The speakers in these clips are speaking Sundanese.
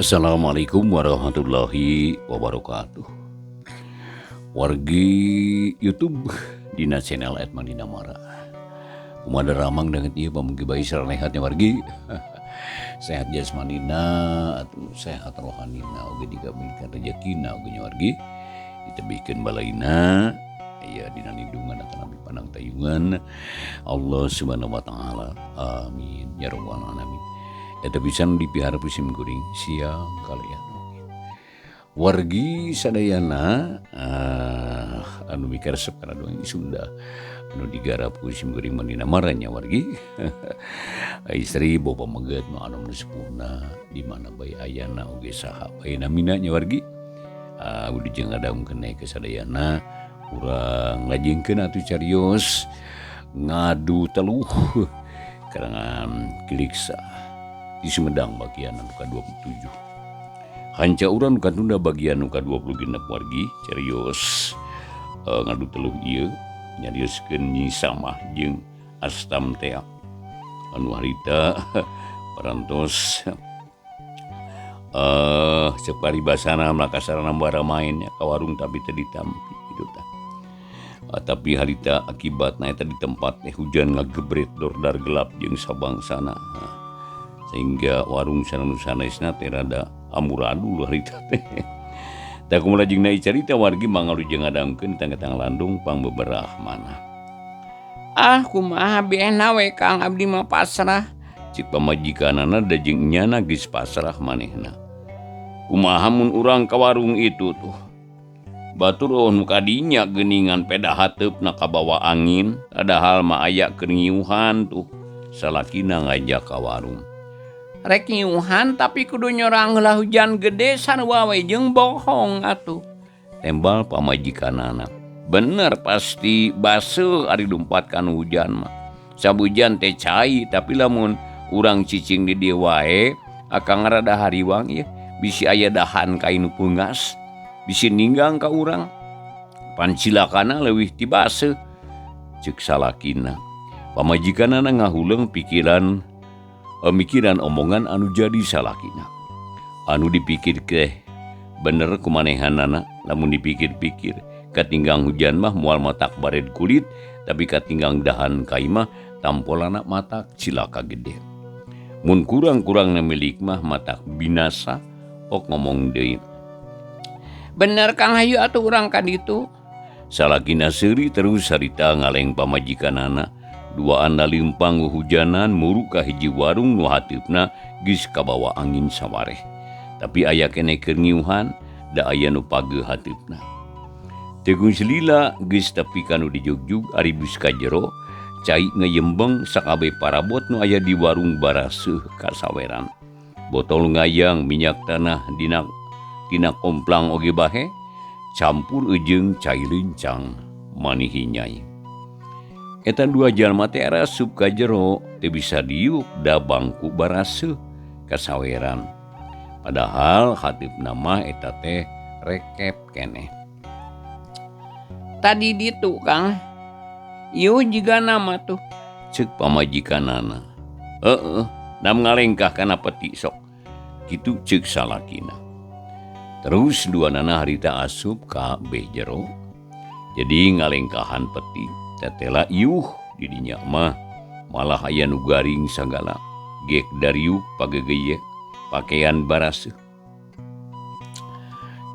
Assalamualaikum warahmatullahi wabarakatuh. Wargi YouTube dina channel Edman Dinamara. Kumaha daramang danget ieu pamugi bae sarehat nya wargi. Sehat jasmanina atuh sehat rohanina oge digabungkeun rezekina oge nya wargi. Ditebihkeun balaina aya dina lindungan atanapi pandang tayungan Allah Subhanahu wa taala. Amin ya rabbal alamin. Eta pisan dipihara ku sim kuring siang kalian wargi sadayana anu mikaresep kana dongeng Sunda anu digarap ku sim kuring Mandina Maranya wargi. Istri bapak meget nu anu nu sepuhna di mana bae ayana oge saha bae namina nya wargi. Udah jeung ngadamkeun ke sadayana urang lajengkeun atuh carios ngadu teluh karangan Kiliksa di Sumedang bagian anu ka-27. Hanca urang nu katunda bagian nu ka-26 wargi carios ngadu teluh ieu nyarioskeun Nyi Samah jeung Astam tea anu harita parantos cek paribasana mlakasarana bara main nya ka warung tapi teu ditampi kitu tah. Tapi harita akibatna eta di tempat teh hujan ngagebret dordar gelap jeung sabangsana. Sehingga warung sareng nu sanesna teh rada amburadul harita teh. Tah kumaha lajengna carita wargi mangalujeng ngadangkeun tanggetang landung pangbeberah manah. Ah kumaha biena we Kang abdi mah pasrah. Cik pamajikanana da jeung nyana geus pasrah manehna. Kumaha mun urang ka warung itu tuh. Batur oh nu kadinya geuningan peda hateupna kabawa angin, padahal mah aya keur ngiuhan tuh. Salakina ngajak ka warung. Rek ngiuhan tapi kudu nyorang heula hujan gede sarua we jeung bohong atuh. Tembal pamajikanana. Bener pasti baseuh ari lumpat kana hujan mah. Sabujan teh cai tapi lamun urang cicing di dieu wae akang rada hariwang ieu bisi aya dahan ka nu peungas bisi ninggang ka urang. Pan cilakana leuwih ti baseuh ceuk salakina. Pamajikanana ngahuleung pikiran mikiran omongan anu jadi salakina. Anu dipikir teh bener kumanehanana lamun dipikir-pikir katinggang hujan mah moal matak bared kulit tapi katinggang dahan kai mah tampolana matak cilaka gede. Mun kurang-kurangna milik mah matak binasa ok ngomong deui. Bener Kang hayu atuh urang ka ditu. Salakina seuri terus harita ngaleng pamajikanana. Duaan lalimpang hujanan muru ka hiji warung nu hateupna geus kabawa angin sawareh. Tapi aya keneh keur ngiuhan da aya nu pageuh hateupna. Teu geus lila geus tepi ka nu dijugjug ari bus ka jero cai ngeyembeng sakabeh parabot nu aya di warung baraseuh kasaweran. Botol ngayang minyak tanah dina komplang oge bahe campur jeung cai lincang manihi nyai. Eta dua jalma teh arasup ka jero teu bisa diuk da bangku baraseuh kasaweran. Padahal hateupna mah eta teh rekep keneh. Tadi ditu Kang. Ieu jiga nama tuh. Ceuk pamajikanana. Heeh, nam ngalengkah kana peti sok. Kitu ceuk salakina. Terus dua nana harita asup ka beh jero. Jadi ngalengkahan peti. Tetela iuh didinya mah malah aya nu garing sagala. Gek dariuk pagegeye pakaian baraseuh.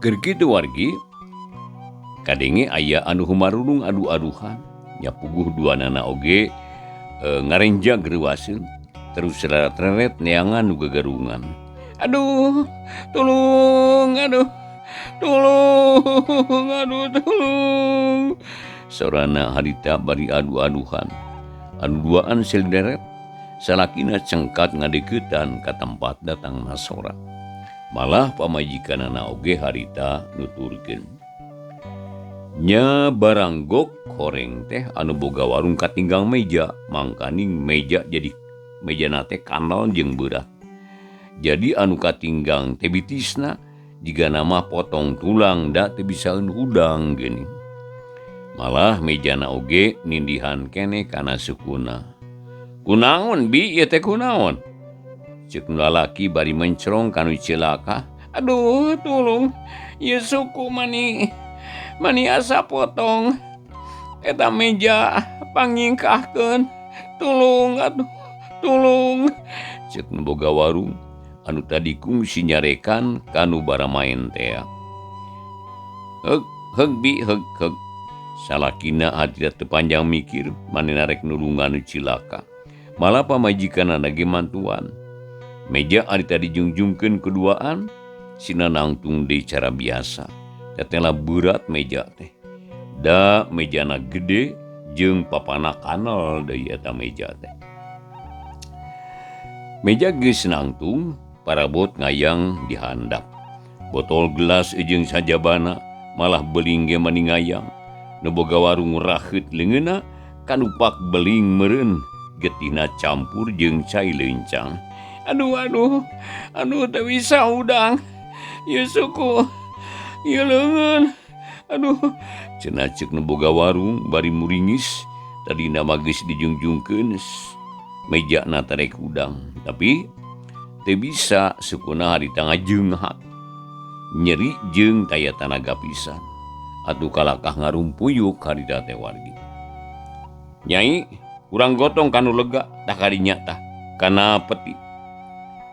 Keur kitu wargi kadenge aya anu humarulung adu-aduhan. Nya puguh dua nana oge ngarenjag reuaseun terus reret neangan nu gagarungan. Aduh, tulung, aduh, tulung, aduh, tulung. Sorana harita bari adu-aduhan. Anu duaan selderet salakina cengkat ngadeuketan ka tempat datang sora. Malah pamajikanana oge harita nuturkeun. Nya baranggok horeng teh anu boga warung katinggang meja, mangkaning meja jadi mejana teh kanal jeung beurah. Jadi anu katinggang teh bitisna jiga nama potong tulang da teu bisaeun hudang geuning. Malah mejana oge nindihan keneh kana sukuna. Kunaon bi ieu teh kunaon? Cek nu lalaki bari mencrong kanu cilaka. Aduh tulung ieu suku mani mani asa potong eta meja pangnyingkahkeun tulung atuh tulung. Cek nu boga warung anu tadi kungsi nyarekan kanu baramaen tea. Heug heug bi heug heug. Salakina harita teu panjang mikir manehna rek nulungan nu cilaka. Malah pamajikanana ge mantuan. Meja harita dijungjungkeun kuduaan sina nangtung deui cara biasa. Tetela beurat meja teh. Da mejana gede jeung papana kanal deui eta meja teh. Meja geus nangtung, parabot ngayang dihandap. Botol gelas jeung sajabana malah beling ge mani ngayang. Nu boga warung raheut leungeunna kanupak beling meureun getihna campur jeung cai leuncang. Aduh aduh aduh teu bisa hudang ieu suku ieu leungeun aduh. Cenah ceuk nu boga warung bari muringis tadina mah geus dijungjungkeun mejana tarek hudang tapi teu bisa sukuna harita ngajeunghat nyeri jeung taya tanaga pisan. Atuh kalakah ngarumpuyuk harita teh wargi. Nyai urang gotong kanu lega tah kadinya tah kana peti.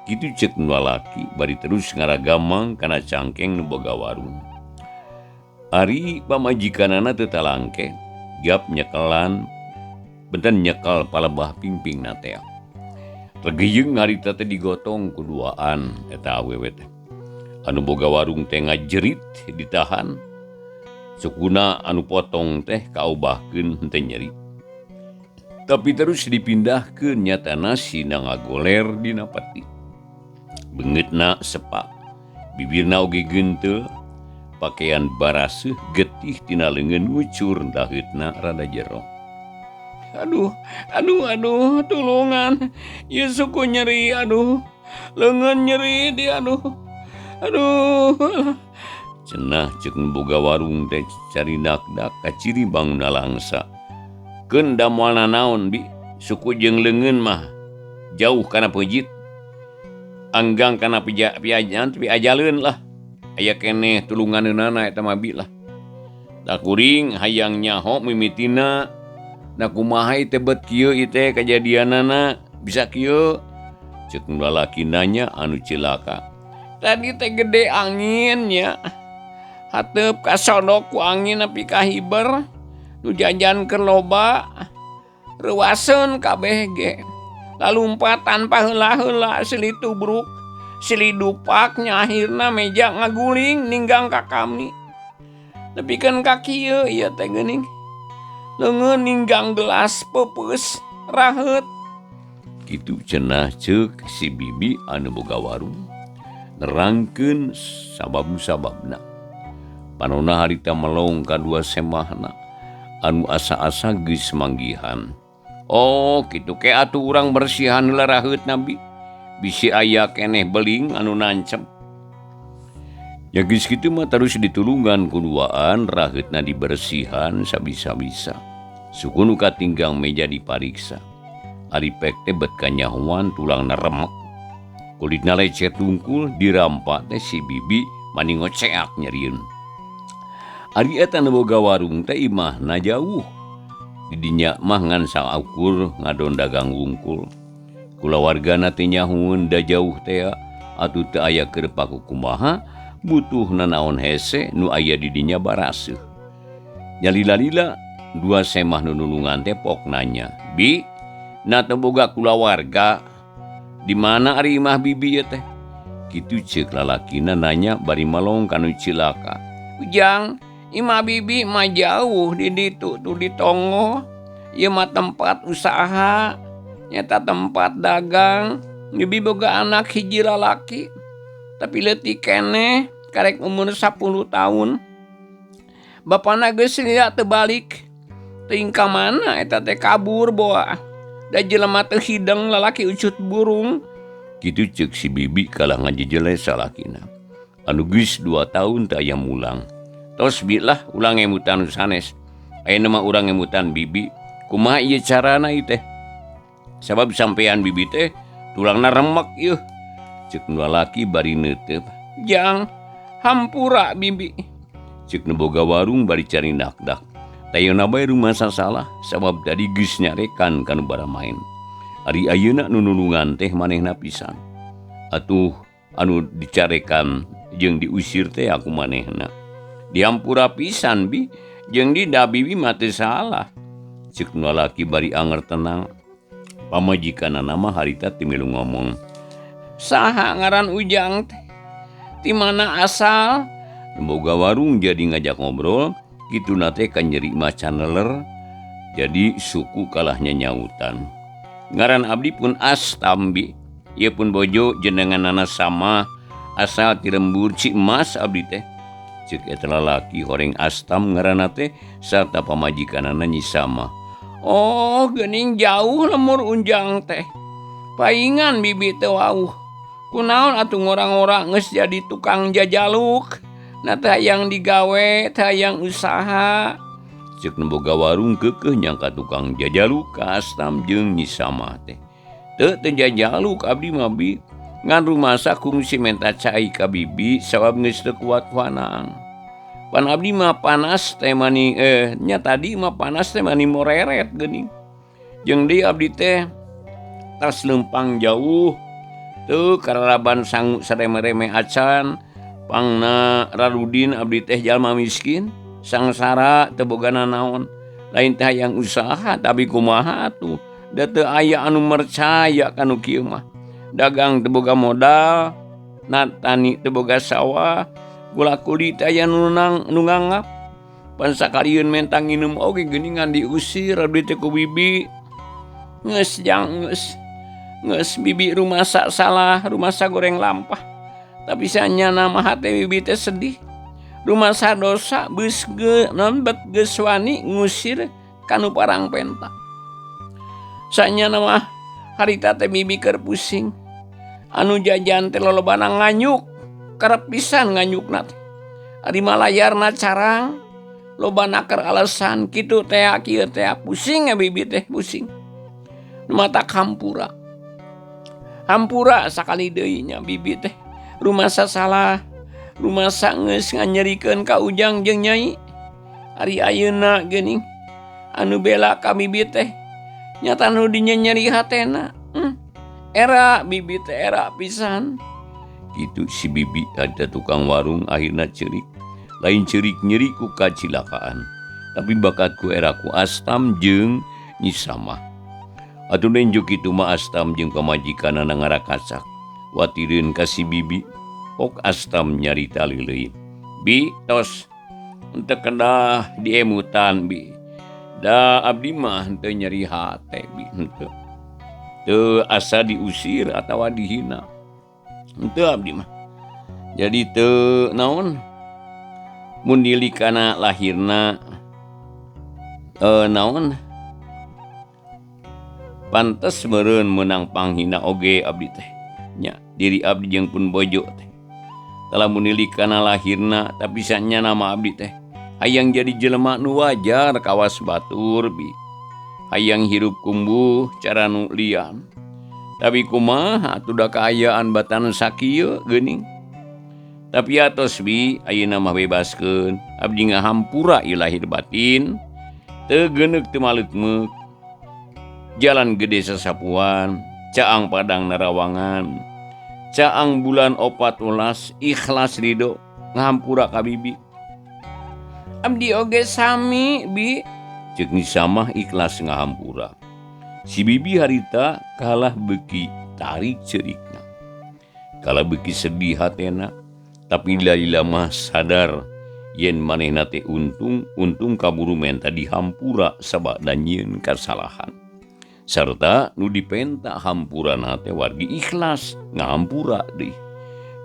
Kitu ceuk nu lalaki bari terus ngaragamang kana cangkeng nu boga warung. Ari pamajikanana teu talangke gap nyekelan benten nyekel palebah pingpingna teh. Regeyeng harita teh digotong kuduaan eta awewe teh. Anu boga warung teh ngajerit ditahan. Sukuna anu potong teh kaubahkeun henteu nyeri. Tapi terus dipindahkeun nyatana sina ngagoler dina peti. Beungeutna sepak, bibirna oge geunteul, pakaian baraseuh getih tina leungeun ngucur daheutna rada jero. Aduh aduh aduh tulungan ieu suku nyeri aduh leungeun nyeri di aduh aduh. Cenah ceuk nu boga warung teh carinakdak kaciri banguna langsa. Keun da moal nanaon bi, suku jeung leungeun mah jauh kana peujit. Anggang kana piajan piajaleun lah. Aya keneh tulunganeunana eta mah bi lah. Da kuring hayang nyaho mimitina da kumaha ieu teh bet kieu ieu teh kajadianana bisa kieu. Ceuk nu lalaki nanya anu cilaka. Tadi teh gede angin nya. Hateup kasodok ku angin nepi ka hiber nu jajan keur loba reuaseun kabeh ge. Lalumpat tanpa heula-heula silih tubruk silih dupak nya akhirna meja ngaguling ninggang ka kami. Nepikeun ka kieu ieu teh geuning. Leungeun ninggang gelas peupeus raheut. Kitu cenah ceuk si bibi anu boga warung nerangkeun sabab-sababna. Panona harita melong kadua semahna anu asa-asa geus manggihan. Oh kitu ke atuh urang bersihan heula raheut nabi. Bisi aya keneh beling anu nancep. Ya geus kitu mah terus ditulungan kuduaan raheutna dibersihan sabisa-bisa. Suku nu katinggang meja dipariksa. Ari pek teh bet kanyahoan tulangna remek. Kulitna lecet tungkul dirampa teh si bibi mani ngoceak nyerieun. Ari eta nu boga warung teh imahna jauh. Di dinya mah ngan saukur ngadon dagang wungkul. Kulawargana teh nyahueun da jauh tea atuh teu aya keur pakukumaha butuh nanaon hese nu aya di dinya baraseuh. Nyalila-lila dua semah nu nulungan teh pok nanya, "Bi, na teu boga kulawarga? Di mana ari imah bibi ieu teh?" Kitu ceuk lalakina nanya bari malong kanu cilaka. Ujang, imah bibi mah jauh di ditu tuh di Tongo. Ieu mah tempat usaha, nyata tempat dagang. Bibi boga anak hiji lalaki, tapi leutik keneh karek umur 10 tahun. Bapana geus lila teu balik. Teuing ka mana eta teh kabur boa. Da jelema teu hideng lalaki ucut burung. Kitu ceuk si bibi kalah ngajejele salakina. Anu geus 2 tahun teu aya mulang. Tos bi lah ulang emutan sanes. Ayeuna mah urang emutan bibi. Kumaha ieu carana ieu teh? Sabab sampean bibi teh Tulangna remek yeuh. Ceuk nu lalaki bari neuteup. Jang, hampura bibi. Ceuk nu boga warung bari cari dakdak. Tayona bae rumasa salah sabab tadi geus nyarekan ka nu baramaen. Ari ayeuna nu nulungan teh manehna pisan. Atuh anu dicarekan jeung diusir teh aku manehna. Dihampura pisan bi jeung di da bibi mah teu salah. Ceuk nu lalaki bari anger tenang. Pamajikanana mah harita teu milu ngomong. Saha ngaran Ujang teh? Ti mana asal? Nu boga warung jadi ngajak ngobrol, kituna teh kanyeri mah caneler, jadi suku kalahnya nyautan. Ngaran abdi pun Astam bi, ieu pun bojo jenenganana sama, asal ti lembur Cimas abdi teh. Ceuk eta lalaki horeng Astam ngaranna teh sarta pamajikanana Nyi Sama. Oh, geuning jauh lemur Unjang teh. Paingan bibi teh wauh. Kunaon atuh ngora-ngora geus jadi tukang jajaluk. Na teh hayang digawe, teh hayang usaha. Ceuk nu boga warung keukeuh nyangka tukang jajaluk ka Astam jeung Nyi Sama teh. Teu teu jajaluk abdi mah bi. Ngan rumasa kungsi menta cai ka bibi sabab geus teu kuat kuanaang. Pan abdi mah panas teh mani nya tadi mah panas teh mani moreret geuning. Jeung deui abdi teh tas leumpang jauh teu kararaban sangu sareme-reme acan. Pangna rarudin abdi teh jalma miskin sangsara teu boga nanaon. Lain teh hayang usaha tapi kumaha atuh da teu aya anu mercaya ka nu kieu mah. Dagang teu boga modal, natani teu boga sawah, gula-kuli teh aya nu nganggap. Pan sakalieun menta nginum oge geuningan diusir abdi teh ku bibi. Geus jang geus. Geus bibi rumasa salah, rumasa goreng lampah. Tapi sanyana mah hate bibi teh sedih. Rumasa dosa beus ge naon bet geus wani ngusir ka nu parang penta. Sanyana mah harita teh bibi keur pusing. Anu jajan teh lolobana nganyuk, kerep pisan nganyukna teh. Ari malayarna carang, lobana keur alasan kitu teh kieu teh pusing ya bibi teh pusing. Mata hampura. Hampura sakali deui nya bibi teh. Rumasa salah, rumasa geus nganyerikeun ka Ujang jeung Nyai. Ari ayeuna geuning anu bela ka bibi teh nyata nu dinyenyeri hatena. Era bibi teh era pisan. Kitu si bibi ada tukang warung akhirna ceurik. Lain ceurik nyeri ku kacilakaan, tapi bakat ku era ku Astam jeung Nyi Samah. Atuh nenjo kitu mah Astam jeung pamajikanana ngarakacak. Watireun ka si bibi, pok Astam nyarita leuleui. Bi tos henteu kedah diemutan bi. Da abdi mah henteu nyeri hate bi henteu. Teu asa diusir atawa dihina. Henteu abdi mah. Jadi teu naon mun dilikana lahirna naon pantes meureun meunang panghina oge abdi teh. Nya diri abdi jeung pun bojo teh. Lamun dilikana lahirna tapi sanya nama abdi teh hayang jadi jelema nu wajar kawas batur bi. Hayang hirup kumbuh cara nu lian. Tapi kumaha atuh da kaayaan batan sakieu geuning. Tapi atos bi ayeuna mah bebaskeun abdi ngahampura ieu lahir batin. Teu geuneuk teu maleukmeuk. Jalan gede sasapuan, caang padang narawangan, caang bulan 14 ikhlas ridho ngahampura ka bibi. Abdi oge sami bi. Ceuk Nyi Samah ikhlas ngahampura. Si bibi harita kalah beuki tarik ceurikna. Kalah beuki sedih hatena, tapi lila mah sadar yen manehna teh untung kaburu menta dihampura sabada nyieun kasalahan. Sarta nu dipenta hampurana teh wargi ikhlas ngahampura deui.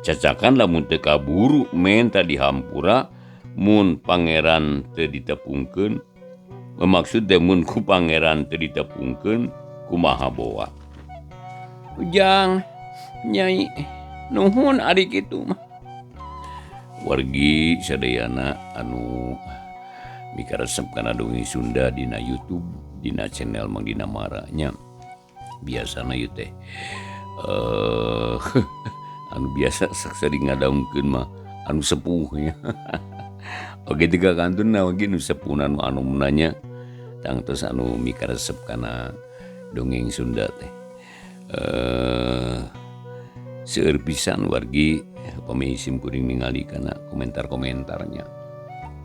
Cacakan lamun teu kaburu menta dihampura mun pangeran teu ditepungkeun, memaksud teh mun ku pangeran teu ditepungkeun kumaha boa. Ujang Nyai nuhun ari kitu mah. Wargi sadayana anu mikaresep kana dongeng Sunda dina YouTube dina channel Mang Dina Mara nya. Biasana ieu teh Anu biasa sering ngadaungkeun mah anu sepuh nya. Oge tiga kantun oge nu sepuh nu anu nanya tangtos anu mikaresep kana dongeng Sunda teh. Seueur pisan wargi pami sim kuring ningali kana komentar-komentarnya.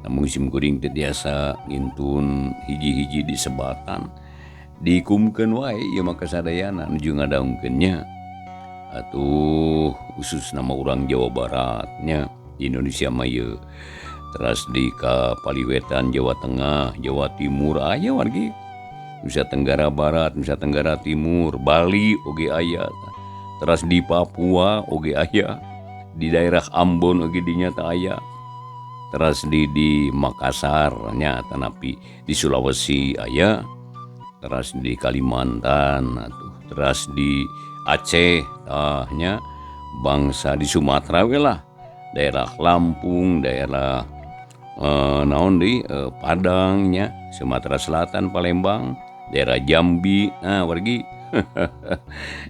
Namun sim kuring teu tiasa ngintun hiji-hiji disebatan. Dikumkeun wae ieu mah kasadayana nuju ngadaungkeun nya. Atuh khusus nama urang Jawa Baratnya di Indonesia mah ieu. Teras di ka Paliwetan Jawa Tengah, Jawa Timur aya wargi. Nusa Tenggara Barat, Nusa Tenggara Timur, Bali oge aya. Teras di Papua oge aya. Di daerah Ambon oge dinya teh aya. Teras di Makassar nya tanapi di Sulawesi aya. Teras di Kalimantan atuh, teras di Aceh tah nya, bangsa di Sumatera we lah. Daerah Lampung, daerah naon deui Padang nya, Sumatera Selatan, Palembang, daerah Jambi, nah wargi.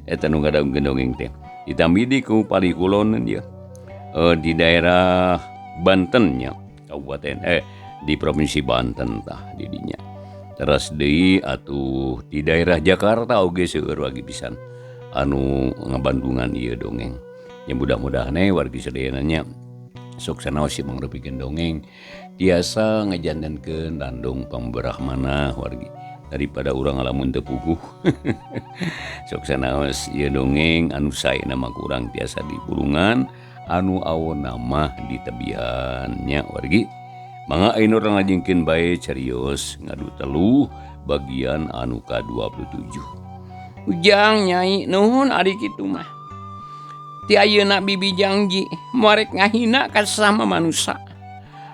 Eta nu ngadaungkeun dongeng teh. Ditambi deui ku Palih Kulon ieu. Di daerah Banten nya, kabupaten di provinsi Banten tah di dinya. Teras deui atuh di daerah Jakarta oge seueur wargi pisan anu ngabandungan ieu dongeng. Ya mudah-mudahan wargi sadayana nya sok sanaos si mangrupikeun dongeng tiasa ngajantenkeun landung pangberahmana wargi daripada urang ngalamun teu puguh. Sok sanaos ieu dongeng anu saena mah kurang tiasa dipulungan anu awonna mah ditebihan nya wargi. Mangga ayeuna urang lajengkeun bae carios ngadu teluh bagian anu ka-27. Ujang Nyai nuhun ari kitu mah. Ti ayeuna bibi janji moal rek ngahina ka sasama manusa.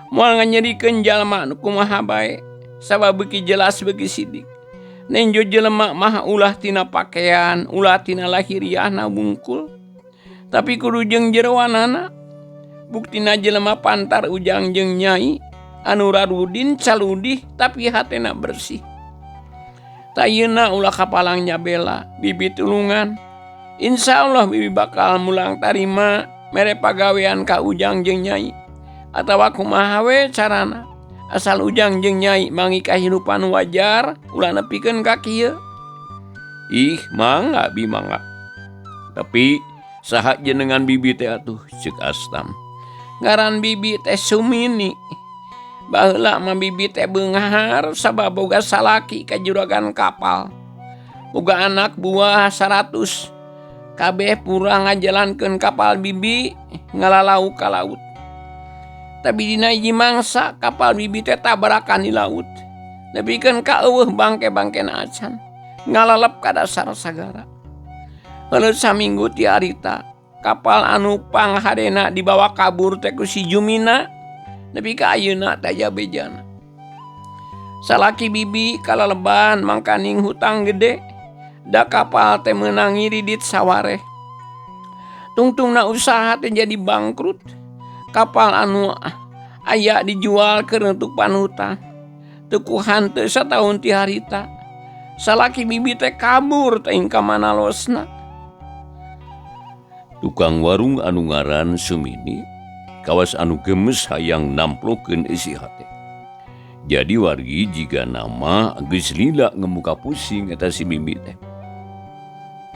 Moal nganyerikeun jalma nu kumaha bae sabab beuki jelas beuki sidik. Nenjo jelema mah ulah tina pakaian, ulah tina lahiriahna bungkul. Tapi kudu jeung jeroanana. Buktina jelema pantar Ujang jeung Nyai anu rarudin caludih tapi hatena bersih. Tayeuna ulah kapalang nyabela bibi tulungan. Insya Allah bibi bakal mulang tarima mere pagawean ka Ujang jeung Nyai. Atawa kumaha we carana asal Ujang jeung Nyai mangi kahirupan wajar ulah nepikeun ka kieu. Ih mangga bi mangga. Tapi saha jenengan bibi teh atuh ceuk Astam. Ngaran bibi teh Sumini. Baheula mah bibi teh beunghar sabab boga salaki ka juragan kapal. Boga anak buah 100. Kabeh pura ngajalankeun kapal bibi ngalalau ka laut. Tapi dina hiji mangsa kapal bibi teh tabrakan di laut. Nepikeun ka eueuh bangke-bangkena acan. Ngalalep ka dasar sagara. Heuleut saminggu ti harita, kapal anu panghadena dibawa kabur teh ku si Jumina. Nepi ka ayeuna teh aya bejana. Salaki bibi kalaleban mangkaning hutang gede. Da kapal teh meunang ngiridit sawareh. Tungtungna usaha teh jadi bangkrut. Kapal anu aya dijual keur nutupan hutang. Teu kuhan teu sataun ti harita. Salaki bibi teh kabur teuing ka mana losna. Tukang warung anu ngaran Sumini kawas anu gemes hayang namplokeun isi hate. Jadi wargi jiga nama geus lila ngemuka pusing eta si Mimi teh.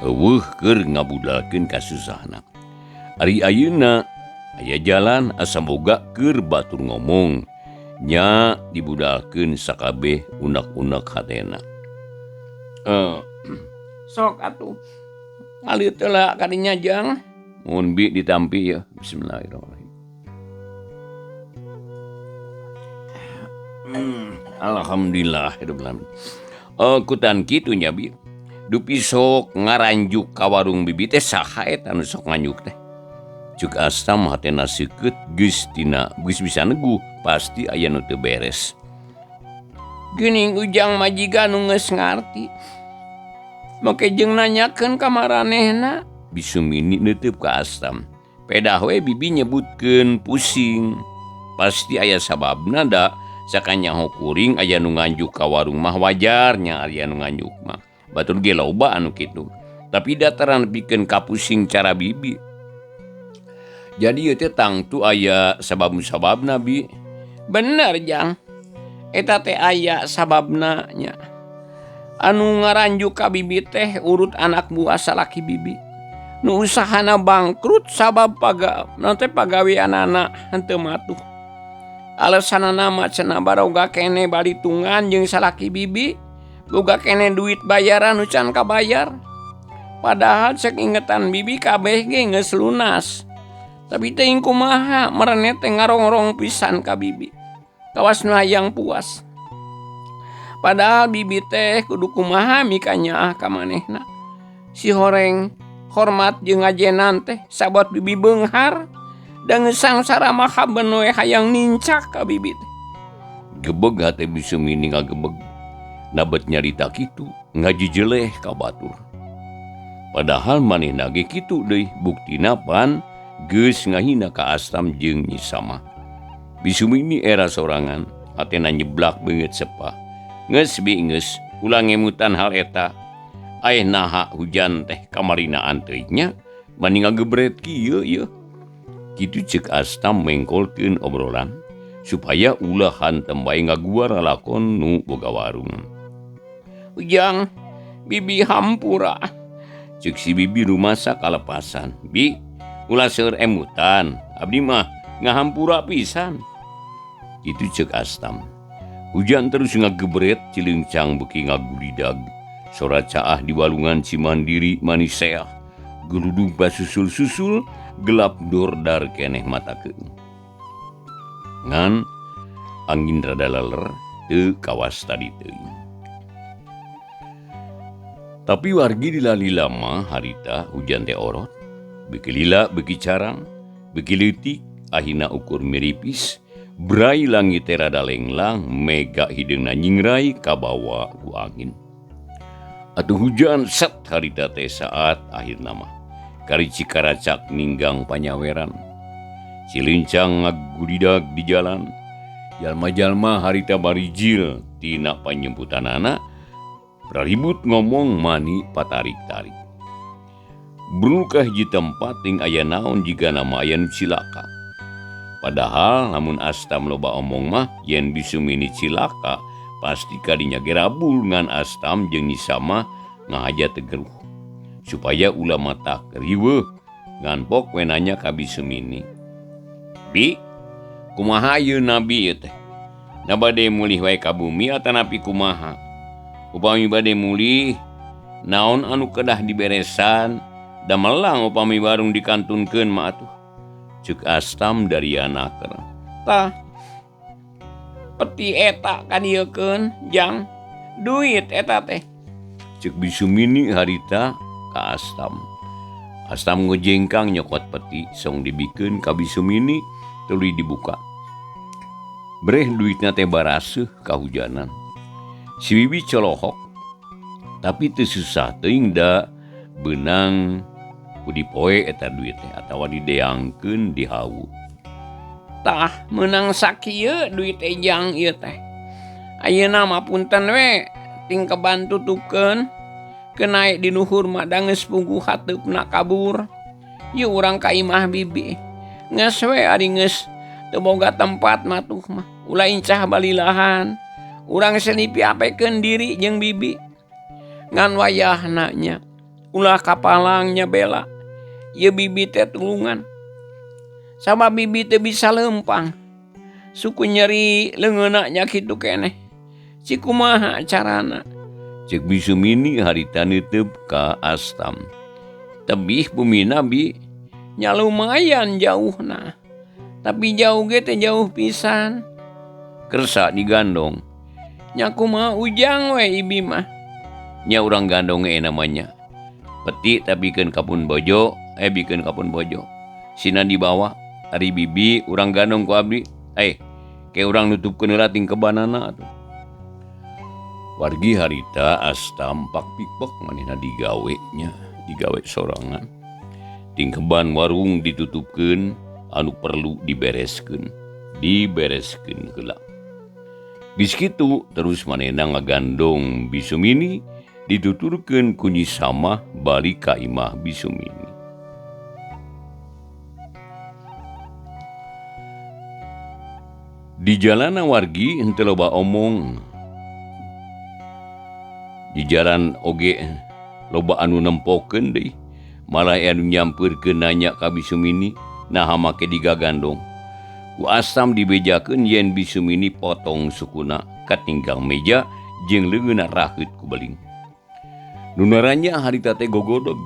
Eueuh keur ngabudalkeun kasusahna. Ari ayeuna aya jalan asa boga keur batur ngomong nya dibudalkeun sakabeh unek-unek hatena. Sok atuh. Alit heula kadinya jang. Mun bi ditampi ya. Bismillahirrahmanirrahim. Alhamdulillah hidup alamin. Kutan kitu nya bi. Dupi sok ngaranjuk ka warung bibi teh saha eta anu sok nganjuk teh. Cuk Astam hatena seukeut geus tina geus bisa neguh pasti aya nu teu beres. Geuning Ujang majiga nu geus ngarti. Make jeung nanyakeun ka maranehna. Bisumini neuteub ka Astam. Pedah we bibi nyebutkeun pusing. Pasti aya sababna da sakanyaho kuring aya nu nganjuk ka warung mah wajarnya aya nu nganjuk mah. Batur ge loba anu kitu. Tapi dataran pikeun kapusing cara bibi. Jadi ieu teh tangtu aya sabab-sababna bi. Bener Jang. Eta teh aya sababna nya. Anu ngaranjuk ka bibi teh urut anak buah salaki bibi. Nu usahana bangkrut sabab nanti pagaweanana henteu matuh. Alasanana mah cenah baroga keneh balitungan jeung salaki bibi, boga keneh duit bayaran nu can kabayar. Padahal cek ingetan bibi kabeh ge geus lunas. Tapi teuing kumaha marane teh ngarongrong pisan ka bibi. Kawas nu hayang puas. Padahal bibi teh kudu kumaha mikanyaah ka manehna. Si horeng hormat jeung ngajenan teh sabot bibi beunghar. Da geus sangsara mah haben we hayang nincak ka bibi teh. Gebeg hate bisa mini ngagebeg. Nabet nyarita kitu ngajijeleh ka batur. Padahal manehna ge kitu deui buktina pan geus ngahina ka Astam jeung Nyi Samah. Bisumini era sorangan, hatena nyeblak beungeut sepah. Geus bi geus ulah ngemutan hal eta. Aeh naha hujan teh kamarinaan teuing nya, mani ngagebret kieu ieu. Kitu ceuk Astam mengkolkeun obrolan supaya ulah hantem bae ngaguar lalakon nu boga warung. Ujang, bibi hampura. Ceuk si bibi rumasa kalepasan. Bi, ulah seueur emutan, abdi mah ngahampura pisan. Kitu ceuk Astam. Hujan terus ngagebret cileungcang beuki ngagulidag. Sora caah di walungan Cimandiri maniseah. Gerudung basusul-susul gelap dordar keneh mata keung. Ngan angin rada leler teu kawas tadi teuing. Tapi wargi dilali lama harita hujan teh orot. Beuki lila beuki carang, beuki leutik ahina ukur miripis. Brai langit teh rada lenglang, mega hideungna nyingrai kabawa ku angin. Atuh hujan set harita teh saat akhirna mah. Kari cikaracak ninggang panyaweran. Cilincang ngagudidag di jalan. Jalma-jalma harita barijil tina panyemputanana. Raribut ngomong mani patarik-tarik. Brukah hiji tempat ting aya naon jiga nama aya nu cilaka. Padahal lamun Astam loba omong mah yen Bisumini cilaka pasti kadinya gerabul ngan Astam jeung Nyi Samah ngahaja tegeruh supaya ulah mata riweuh ngan pok we nanya ka Bisumini. Bi, kumaha ieu nabi ieu teh? Na bade mulih wae ka bumi atanapi kumaha? Upami bade mulih naon anu kedah diberesan da melang upami warung dikantunkeun mah atuh. Ceuk Astam dari anaker. Tah peti eta kadieukeun jang duit eta teh. Ceuk Bisumini harita ka Astam. Astam ngojengkang nyokot peti song dibikeun ka Bisumini tuluy dibuka. Breh duitna teh baraseuh kahujanan. Si bibi colohok tapi teu susah teuing da beunang ku dipoe eta duit teh atawa dideangkeun di hawu. Tah meunang sakieu duit ejang ieu teh. Ayeuna mah punten we ting keban tutupkeun keun naek di luhur mah da geus puguh hateupna kabur. Ieu urang ka imah bibi. Geus we ari geus teu boga tempat mah tuh mah. Ulah incah balilahan. Urang senipi apekeun diri jeung bibi. Ngan wayahna nya ulah kapalangnya bela. Ieu bibi teh tulungan. Sabab bibi teh bisa lempang. Suku nyeri leungeunna nya kitu keneh. Cik kumaha carana? Ceuk Bisumini harita neuteub ka Astam. Tebih bumina bi nya lumayan jauhna. Tapi jauh ge teh jauh pisan. Kersa digandong. Nya kumaha ujang we ibi mah. Nya urang gandong ge namanya. Peti tapi bikeun kapun bojo, bikeun kapun bojo. Sina dibawa ari bibi urang gandong ku abdi. Ke urang nutupkeun heula ting kebanana atuh. Wargi harita Astam pak pikpek manehna digawe nya, digawe sorangan. Tingkeban warung ditutupkeun, anu perlu dibereskeun, dibereskeun heula. Geus kitu terus manehna ngagandong Bisumini Dituturkeun ku Nyi Samah balik ka imah Bi Sumini. Di jalana wargi henteu loba omong. Di jalan oge loba anu nempokeun deui, malah aya anu nyampeurkeun nanya ka Bi Sumini naha make digagandong. Ku Astam dibejakeun yen Bi Sumini potong sukuna katinggang meja jeung leungeunna raheut ku beling. Nu naranya harita teh gogodog.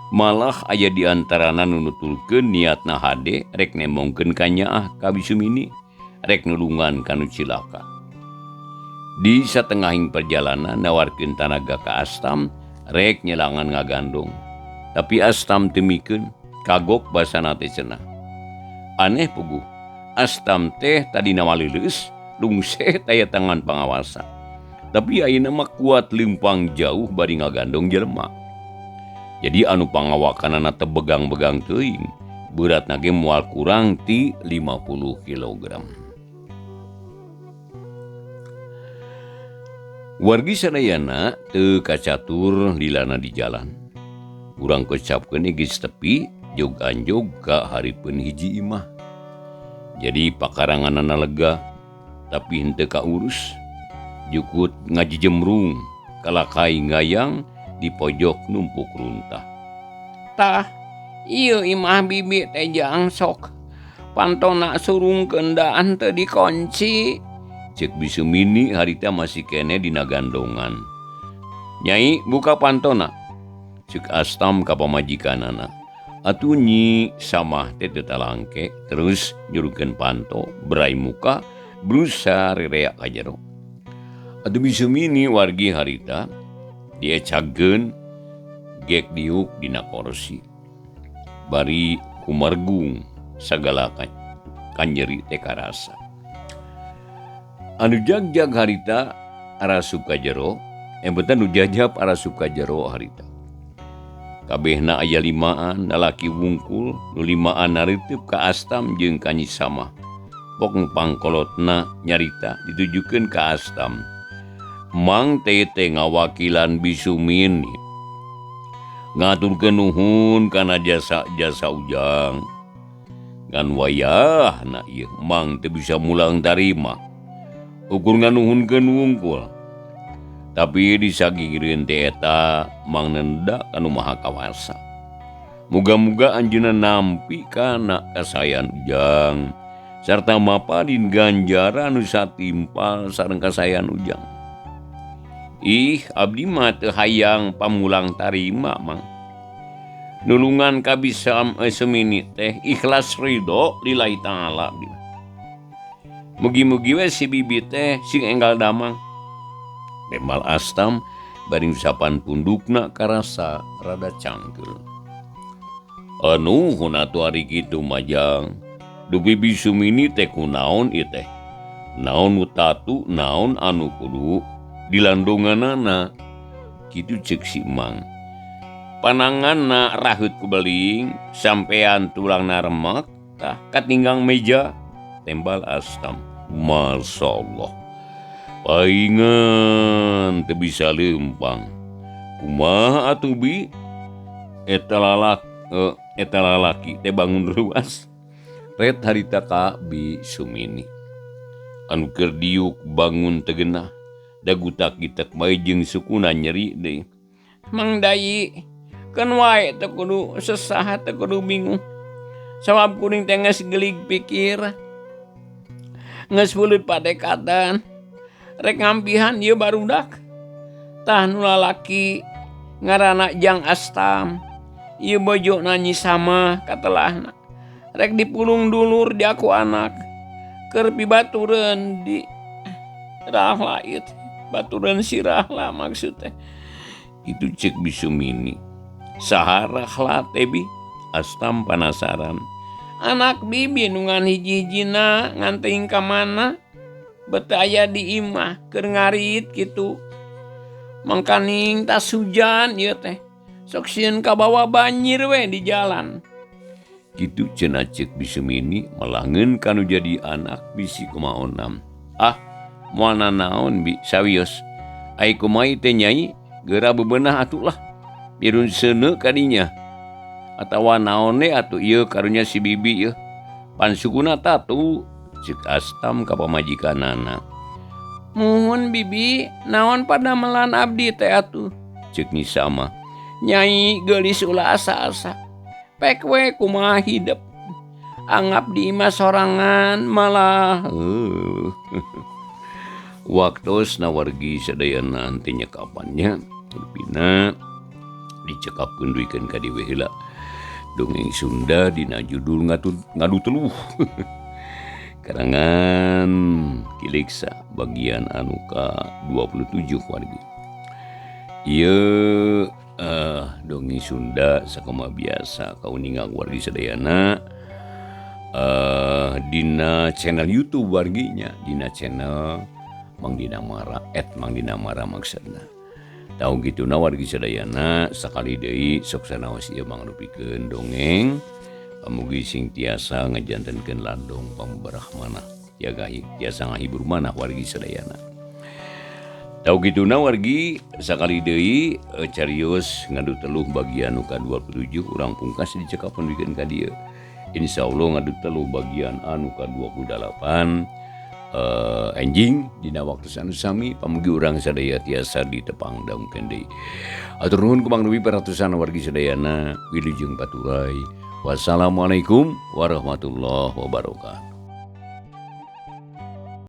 Malah aya di antarana nu nuturkeun niatna hade rek nemongkeun kanyaah ka Bi Sumini, rek nulungan ka nu cilaka. Di satengahing perjalanan nawarkeun tanaga ka Astam rek nyelangan ngagandong. Tapi Astam teu mikeun, kagok basana teh cenah. Aneh puguh, Astam teh tadina malileus, lungseh taya tangan pangawasa. Tapi ayeuna mah kuat leumpang jauh bari ngagandong jelema. Jadi anu pangawakanana teh begang-begang teuing, beratna ge moal kurang ti 50 kilogram. Wargi sadayana teu kacatur lilana di jalan. Urang kecapkeun geus tepi jog anjog ka hareupeun hiji imah. Jadi pakaranganana lega, tapi henteu kaurus. Jukut ngajijemrung, kalakai ngayang di pojok numpuk runtah. Tah, ieu imah bibi teh jang sok. Pantona surungkeun daan teu dikunci. Cek Bi Sumini harita masih kene dina gandongan. Nyai buka pantona. Cek Astam ka pamajikanana. Atuh Nyi Samah teh teu talangke terus nyurungkeun panto berai muka berusaha rereak ka jero. Atuh Bi Sumini wargi harita diecageun gek diuk dina korsi. Bari kumargung sagala kanjeri teh karasa. Anu jagjag harita arasup ka jero, embetan nu jajab arasup ka jero harita. Kabehna aya limaan lalaki wungkul, nu limaan nareuteup ka Astam jeung ka Nyi Samah. Pok nu pangkolotna nyarita ditujukeun ka Astam. Mang Tete ngawakilan Bi Sumini. Ngaturkeun nuhun kana jasa-jasa ujang. Ngan wayahna ieu Mang teu bisa mulang tarima. Ukur nganuhunkeun wungkul. Tapi disagigireun teh eta Mang nenda kanu Maha Kawasa. Muga-muga anjeunna nampi kana kasayan ujang sarta mapadin ganjaran nu satimpal sareng kasayan ujang. Ih, abdi mah teu hayang pamulang tarima, Mang. Nulungan ka bisa Sumini teh ikhlas ridho lillahi ta'ala abdi mah. Mugi-mugi we si bibi teh sing enggal damang. Tembal Astam bari ngusapan pundukna karasa rada cangkeul. Anu hunatu ari kitu majang. Dupi Bi Sumini teh kunaon ieu teh? Naon nu tatu, naon anu kudu dilandonganana? Kitu ceuk si Mang. Pananganna raheut ku beling, sampean tulangna remek, tah katinggang meja. Tembal Astam. Masya Allah. Paingan teu bisa leumpang. Kumaha atuh bi? Eta lalaki teh bangun ruas. Ret harita ka Bi Sumini. Anu keur diuk bangun teu geunah. Dagutak-gitak bae jeung sukuna nyeri deui. Mang Dayi, keun wae teu kudu sesah teu kudu bingung. Sabab kuring teh geus gelig pikir. Geus peuleut padekatan. Rek ngampihan ieu barudak. Tah nu lalaki ngaranna Jang Astam. Ieu bojona Nyi Samah katelahna. Rek dipulung dulur di aku anak. Keur pibatureun di rahla ieu teh. Batureun sirahla maksud teh. Itu cek Bi Sumini. Saha rahla teh bi? Astam panasaran. Anak bibi nu ngan hiji-hijina nganting ka mana? Bete aya di imah keur ngarit kitu. Mangkaning tas hujan ieu teh. Sok sieun kabawa banjir we di jalan. Kitu cenah ceuk Bi Sumini malangeun kanu jadi anak bisi kumaonam. Ah, moal nanaon bi sawios. Ai kumaha teh nyai Geura bebenah atuh lah. Pirun seuneu ka dinya. Atawa naon we atuh ieu karunya si bibi ieu. Pan sukuna tatu ceuk Astam ka pamajikanana. Muhun bibi, naon padamelan abdi teh atuh? Ceuk Nisa mah. Nyai geulis ulah asa-asa. Pek we kumaha hidep. Anggap di imah sorangan malah. Waktos nawargi sadayana henteu nyekapannya rupina dicekapkeun duikeun ka dieu heula. Dongeng Sunda dina judul ngadu teluh. Karangan Kiliksa bagian anu ka-27 wargi. Ieu dongeng Sunda sakumaha biasa kauninga wargi sadayana dina channel YouTube warginya, dina channel Mang Dina Mara @mangdinamara maksudna. Tahu gitu na wargi sadayana sakali deui sok sanaos ieu mangrupikeun dongeng pamugi sing tiasa ngajantenkeun landong pamberah manah jaga tiasa ngahibur manah wargi sadayana. Tahu gitu na wargi sakali deui carios ngadu teluh bagian nu ka-27 urang pungkas dicekapkeun pikeun ka dieu. Insyaallah ngadu teluh bagian anu ka-28 enjing dina waktu anu sami pamugi urang sadaya tiasa ditepang daungkeun deui. Atur nuhun ku Mang Nubi perhatosan wargi sadayana wilujeng paturay. Wassalamualaikum warahmatullahi wabarakatuh.